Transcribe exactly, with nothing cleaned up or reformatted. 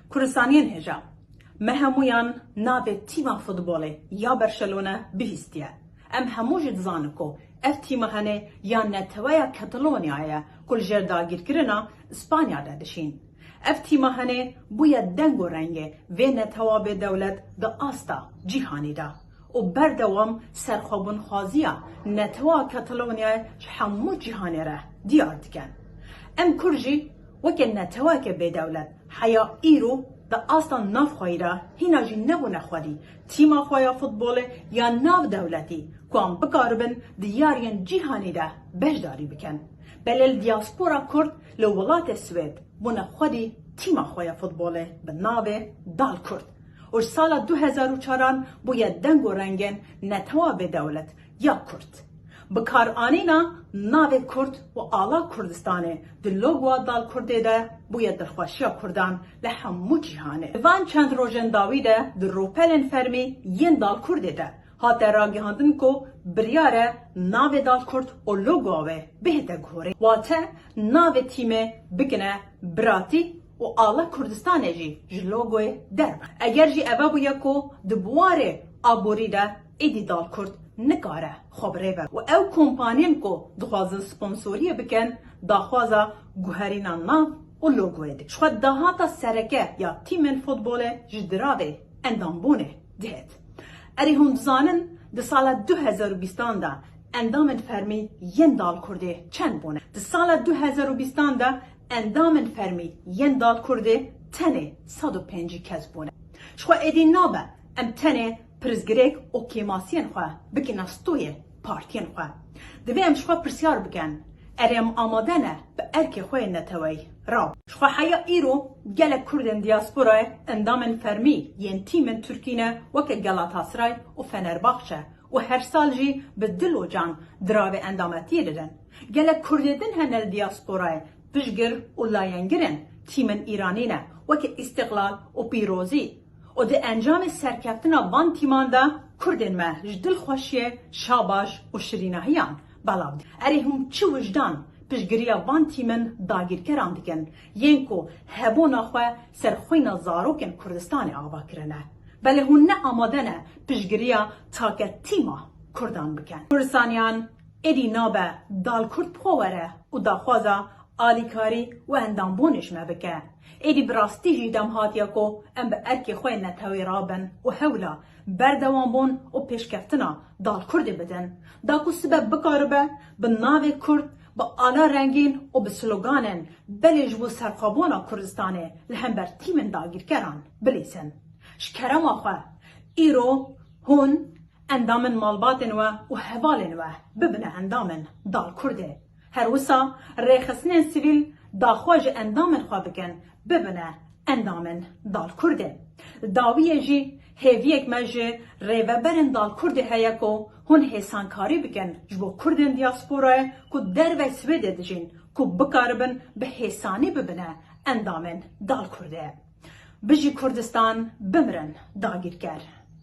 Kurdistaniyên hêja, me hemûyan navê tîma futbolê ya Barcelona bihîstiye. Em hemû jî dizanin ku ev tîma hene ya neteweya Katalonyayê ye ku li jêr dagîrkirina Spanya de dişîn. Ev tîma hene bûye deng û rengê vê netewa bêdewlet di asta cîhanê de û berdewam serxwebûnxwaziya netewa Katalonyayê ji hemû cîhanê re diyar dikin. Em Kurd jî weke neteweke bêdewlet heya îro di asta navxweyî de hîna jî nebûne xwedî tîma xwe ya futbolê ya navdewletî ku em bikaribin di yariyên cîhanê de beşdarî bikin. Belê li diaspora Kurd li welatê Swêd bûne xwedî tîma xwe ya futbolê bi navê Dal Kurd û ji sala du hezar û çaran bûye deng û rengên netewa bêdewlet ya Kurd. Bikaranîna navê Kurd û ala Kurdistanê di logoya Dal Kurdê de bûye dilxweşiya Kurdan li hemû cîhanê. Di van çend rojên dawî de di rûpelên fermî yên Dal Kurdê de hate ragihandin ku biryar e navê Dal Kurd û logoya wê bihête guhorê. Wate navê tîmê bikine Biratî û ala Kurdistanê jî ji logoyê derbe. Eger jî eve bûye ku di buwarê aborî de êdî Dal Kurd nikare xwe bi rê ve û ew kompaniyên ku dixwazin sponsoriyê bikin daxwaza guherîna nav û logoyê dikin. Ji xwe dahata sereke ya tîmên futbolê ji diravê endambûnê dihêt. Erê hûn dizanin di sala du hezar û bîstan de endamên fermî yên Dal Kurdê çend bûne? Di sala du hezar û bîstan de endamên fermî yên Dal Kurdê tenê sed û pêncî kes bûne. Ji xwe êdî nabe em tenê pirsgirêk û kêmasiyên xwe bikine stoyê partiyên xwe. Divê em ji xwe pirsyar bikin, erê em amade ne bi erkê xwe yê neteweyî rabin? Ji xwe heya îro gelek Kurdên diasporayê endamên fermî yên tîmên Tirkî ne weke Galatasaray û Fenerbahçe û her sal jî bi dil û can diravê endametiyê didin. Gelek Kurdê din hene li diasporayê piştgir û layengirin tîmên Îranî ne weke Îstiqlal û Pîrozî û di encamê serkeftina van tîman de Kurdên me ji dilxweşiyê şabaş û şirînahiyan belav dikin. Erê hûn çi wijdan piştgiriya van tîmên dagîrkeran dikin yên ku hebûna xwe ser xwîna zarokên Kurdistanê ava kirine? Belê hûn ne amade ne piştgiriya take tîma Kurdan bikin? Kurdistaniyan êdî nabe Dal Kurd bi xwe were û daxwaza alîkarî û endambûnê ji me bike. Êdî bi rastî jî dem hatiye ku em bi erkê xwe yê neteweyî rabin û hewla berdewambûn û pêşkeftina Dal Kurdê bidin. Da ku sibe bikaribe bi navê Kurd, bi ala rengîn û bi sloganên belê ji bo serxwebûna Kurdistanê li hember tîmên dagîrkeran bilîzin. Ji kerema xwe, îro hûn endamên malbatên we û hevalên we bibine endamên Dal Kurdê. Her wisa rêxistinên sivîl daxwaz ji endamên xwe bikin bibine endamên Dal Kurdê. Dawiyê jî hêviyek me ji rêveberên Dal Kurdê heye ku hûn hêsankarî bikin ji bo Kurdên diasporayê ku dervey Swêdê dijîn ku bikaribin bi hêsanî bibine endamên Dal Kurdê. Bijî Kurdistan, bimirin dagîrker!